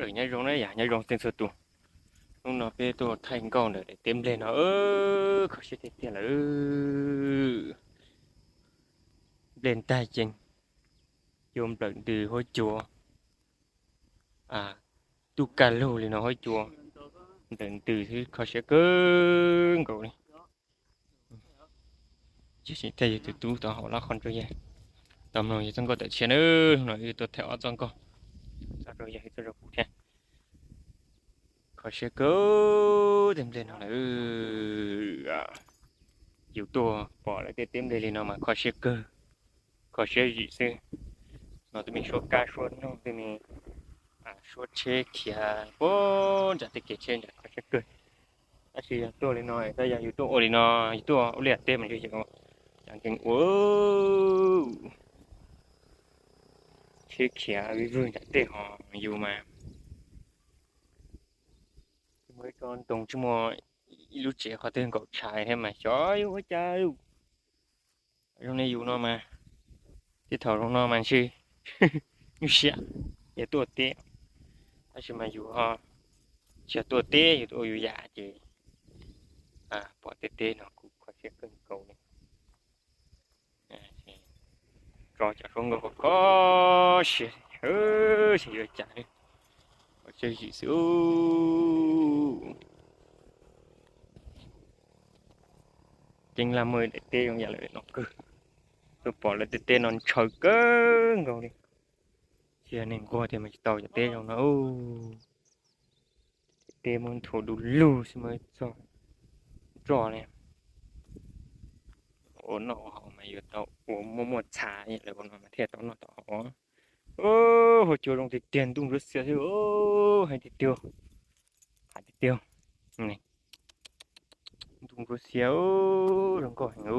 Nyob zoo na yom, nyob zoo txhua tus. Hnub no peb tuaj thaij nkauj ntawm daim teb nplej no, kho siab tiag tiag lawm. Nplej ntag ces cua nplawm ntws huab cua, tuj kaj lug li no huab cua, nplawm ntws xwb kho siab kawg nkaus li. Thiaj yog tus tub tau hauv lab qhov ntsuag yag, tau mloog yog txoj nkauj tawm tshiab na. Hnub no wb tuaj thaij ob txoj nkauj, txoj rau yag, txoj rau kuv thiab. Kho siab kawg tej nplej no lawm. Yus tuaj pom lawv tej teb nplej li no mas kho siab kawg, kho siab zim xwb. No tej me suab kab suab noog, tej me suab tsheb khiav puag nram tej kev tsheb nram kho siab kawg. Tab sis yog tuaj li no, tab yog yus tuaj ua li no, yus tuaj ua liaj teb mas ntshe yus cov nkees ua tsheb khiav vij vwg nram tej ho yus mas tsis muaj ib tsob ntoo, tsis muaj ib lub tsev qhov twg nkaum tshais thiab mas xyov yus ua cas. Zoo li yus no mas, tej thaum zoo no mas ntshe nyuaj siab yog tuaj teb, tab sis mas yus ho tsis yog tuaj teb, yus tuaj ua yus yam ces pom tej teb no kuj kho siab kawg nkaus li. Tso cov suab nkauj kho siab, xyov yuav cas li, kho siab zim xwb. Ceeb laj muaj daim teb zoo yam li no kawg, tuaj pom lawv tej teb no ntshaw kawg nkaus li. Tsis yog neeg nquag tiag mas tsis tau cov teb zoo no. Teb muab nthuav du lug xwb muab txog roj li. Ua noj ua haus mas yuav tau ua muaj muaj txha lawm no mas thiaj tau noj tau haus. Huab cua zoo tiag tiag, ntuj ntsuab xiab xwb, hais tiag tiag, hais tiag tiag. Ntuj ntsuab xiab, zoo nkauj heev.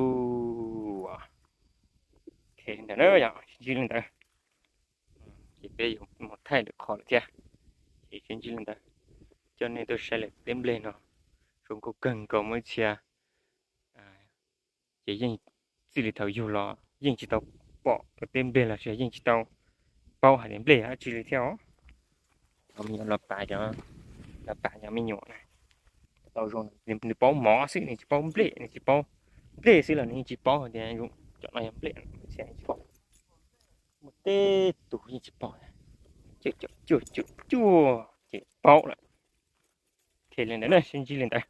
Ntawm na yom, sib ntsib li ntawd. Ces peb yuav mus thaij lwm qhov lawm thiab, ces sib ntsib li ntawd. Coj nej tuaj saib lawm teb nplej no, zoo nkauj kawg nkaus, muaj ib txhia ces yeej txij li thaum yug los yeej tsis tau pom tau teb nplej los sis yeej tsis tau paub hais tias nplej yog dab tsi li thiab os. Cov me nyuam los pas, los pas cov me nyuam na, tau zoo nws paub mov xwb, nws tsis paub nplej, nws tsis paub nplej xwb los nws yeej tsis paub hais tias cov no yog nplej, muaj tej tus yeej tsis paub, cuaj cuaj cuaj ces paub lawm. Li ntawd na, sib ntsib li ntawd.